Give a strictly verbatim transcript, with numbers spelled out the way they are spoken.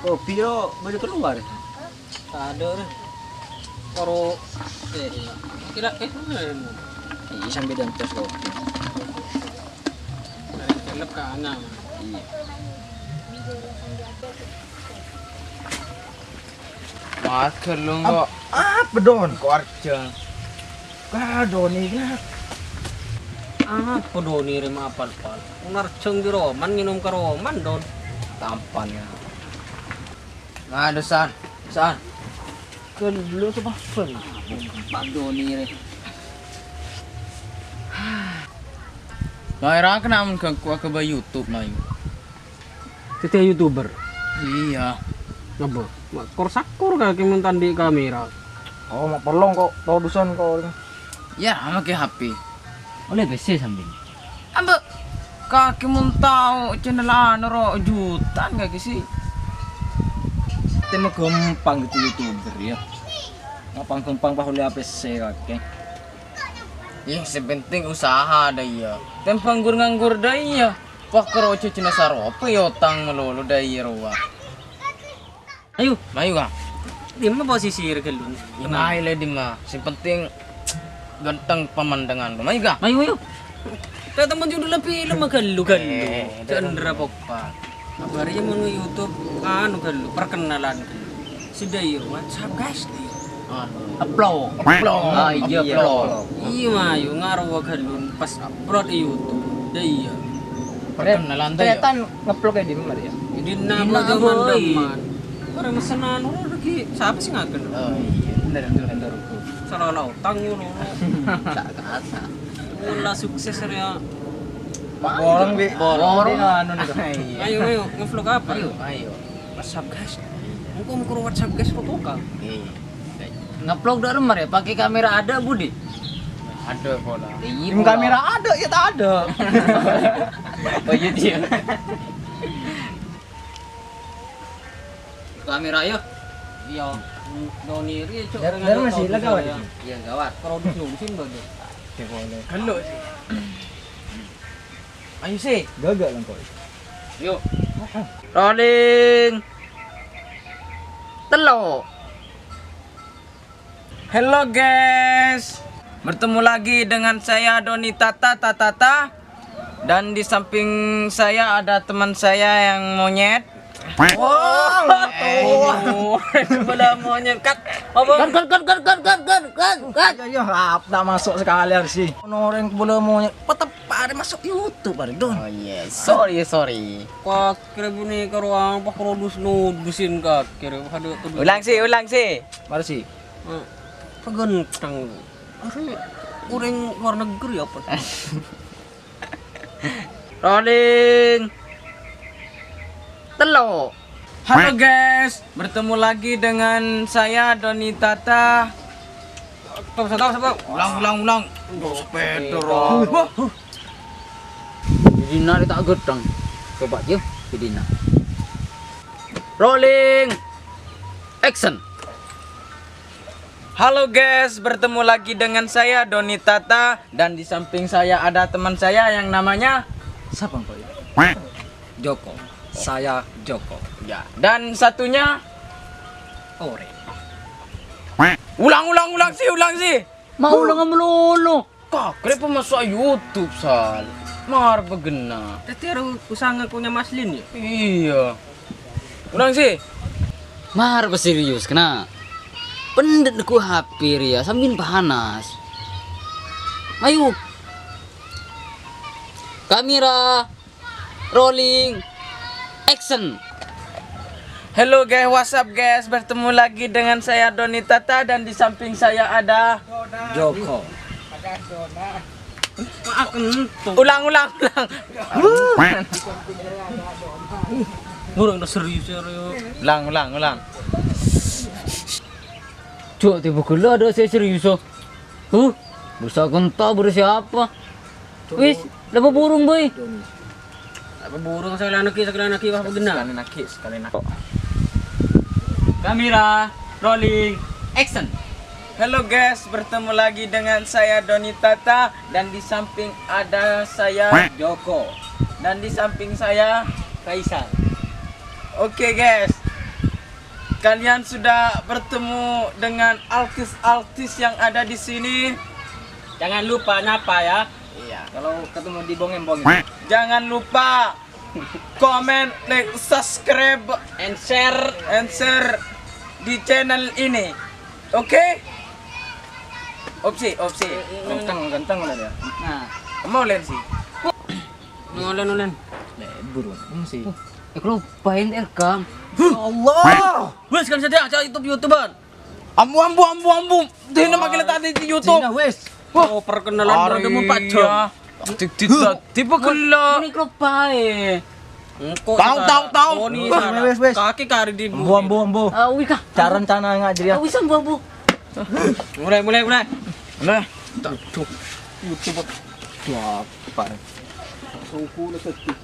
Kopi ro, bâdâ kalowar. Tadâ', rè. Karo, eh, iya. Kira, eh, mana ya, Mon? Iya, sambil dantos kopi. Dari kelep ka ana, Mon. Iya. Mager lu, Ap-, kok. Apa, Don? Kok arjang? Ka Doni, ya. Apa Doni rè ma' apal-pal? Narjang di Roman, ngènom ka Roman, Don. Tampan, ya. Nah, ada San. San. Kan lu tuh apa? Pak Doni rè. Nah, era kenapa ganggu agak YouTube, Mayu? Dhâddhi YouTuber? Iyâ. Ngapa? Ma' kor-sakor kakè mon ta' andi' kamera. Oh, ma' perlong kok, todusân kok. Iyâ, make H P. Ollè pèssè sampèyan? Ambek, kakè mon tao channel anu ro jutaan kakè sih. Tema gampang gitu YouTuber ya. Gampang-gampang pas ollè pèssè kakè. Iyâ, sè penting usaha dâ' iyâ. Tèmbhâng nganggur-nganggur dâ' iyâ. Wah, karo cucuna saropa ya otang malolo dâ' iyâ rowa. Ayo. Mayu, Kang. Dimma posisi rè ghâllu? Ya, mayu lè dimma. Sing penting ganteng pemandangan. Mayu, Kang. Mayu, mayu. Kita mau judulnya film ghâllu-ghâllu. Eh, Chandra Pokpa. Apa arèya mon YouTube anu ghâllu, perkenalan ghâllu. Sè dâ' iyâ, "What's up, guys?" Anu. Upload. Upload. Ah, iya, upload. Iyâ, mayu ngarowa ghâllu pas upload è YouTube. Dâ' iyâ. Perkenalan ta' iyâ? Kelihatan ngeplok è dimma, ya? È dinna', Boy. Ora mesen anu lagi. Sapa sih ngaken? Oh, iya, bener, bener, bener. Salah-salah otang ngono. Tak kasa. Mula sukses ya. Borong, Bi. Borong. Borong anu nih. Iya. Ayo, ayo, ngevlog apa? Ayo, ayo. WhatsApp, guys. Engko, engko WhatsApp, guys, foto ka. Iya. Ngevlog dâ' remma ya, pakai kamera ada, Budi? Ada pola. Iya, pola. Kamera ada, ya tak ada. Oh, iya, iya. Kamera, ya? Iya. Doni ri, Cok. Dar-, dar masih lega, Wak? Iya, gawat. Produksi sing bagus. Oke, boleh. Ghâllu. Ayo, sih. Gagal, engko. Yuk. Rolling. Tello. Hello, guys. Bertemu lagi dengan saya, Doni Tata, Tatata. Dan di samping saya ada teman saya yang monyet. Wah, eh, bola monyet. Cut. Apa? Cut, cut, cut, cut, cut, cut, cut, cut, cut. Ya, ya, rap, tak masuk sekalian sih. Ono orang bola monyet, petep, ada masuk YouTube, ada, Don. Oh, iya. Sorry, sorry. Wah, kira bunyi karo apa, karo dus-nudusin ka, kira. Aduh, aduh. Ulang sih, ulang sih. Mari sih. Eh, pegenteng. Are orang luar negeri apa? Rolling. Tello. Halo guys, bertemu lagi dengan saya Doni Tata. Stop, stop, stop, stop. Ulang, ulang, ulang. Sepeda, Ron. Wah, huh. Di dina ta' ghâteng. Coba, yuk, di dina. Rolling. Action. Halo guys, bertemu lagi dengan saya Doni Tata dan di samping saya ada teman saya yang namanya siapa engkau ini? Joko. Saya Joko. Ya, dan satunya Ore. Ulang, ulang, ulang sih, ulang sih. Mau ulang melulu. Kak, kenapa masuk YouTube, Sal? Mar begenna. Tadi harus usaha ngakunya Maslin ya? Iya. Ulang sih. Mar serius kena. Pendet ku H P ya, sambil panas. Ayo. Kamera. Rolling. Action. Hello guys, what's up guys? Bertemu lagi dengan saya Doni Tata dan di samping saya ada Joko. Ulang, ulang, ulang. Ngurang udah serius ya, Rio. Ulang, ulang, ulang. Cuk, tiba gula ada saya serius, oh. Huh? Bursa kenta, bursa siapa? Wis, lepas burung, boy. Apa burung sekali lagi, sekali lagi, wah, begenna. Sekali lagi, sekali lagi. Kamera, rolling, action. Halo guys, bertemu lagi dengan saya Doni Tata dan di samping ada saya Joko dan di samping saya Kaisar. Oke guys, Kalian sudah bertemu dengan artis-artis yang ada di sini. Jangan lupa nyapa ya. Iya. Kalau ketemu di Bong Embong. Jangan lupa comment, like, subscribe, and share, and share di channel ini. Oke? Opsi, opsi. Ganteng, ganteng lah dia. Nah, mau lain sih. Ngolen, ngolen. Lebur, sih. Eh, kelupain rekam. Ya Allah. Wes kan saja, cak YouTube YouTubean. Ambu, ambu, ambu, ambu. Dina makin letak di YouTube. Dina, wes. Oh, perkenalan Ari, bertemu Pak Jong. Iya. Dik, dik, dik, dik, pegel. Ini kelupain. Engko Tau, sekarang. Tau, tau. Oh, ini Wes, sana. Wes, wes. Kaki kari di Ambu, ambu, ambu. Ah, wih, kah? Cara rencana ngajri ya. Ah, wis, ambu, ambu. Mulai, mulai, mulai. Nah. Tuh. YouTube. Apa? Suku lu sedih.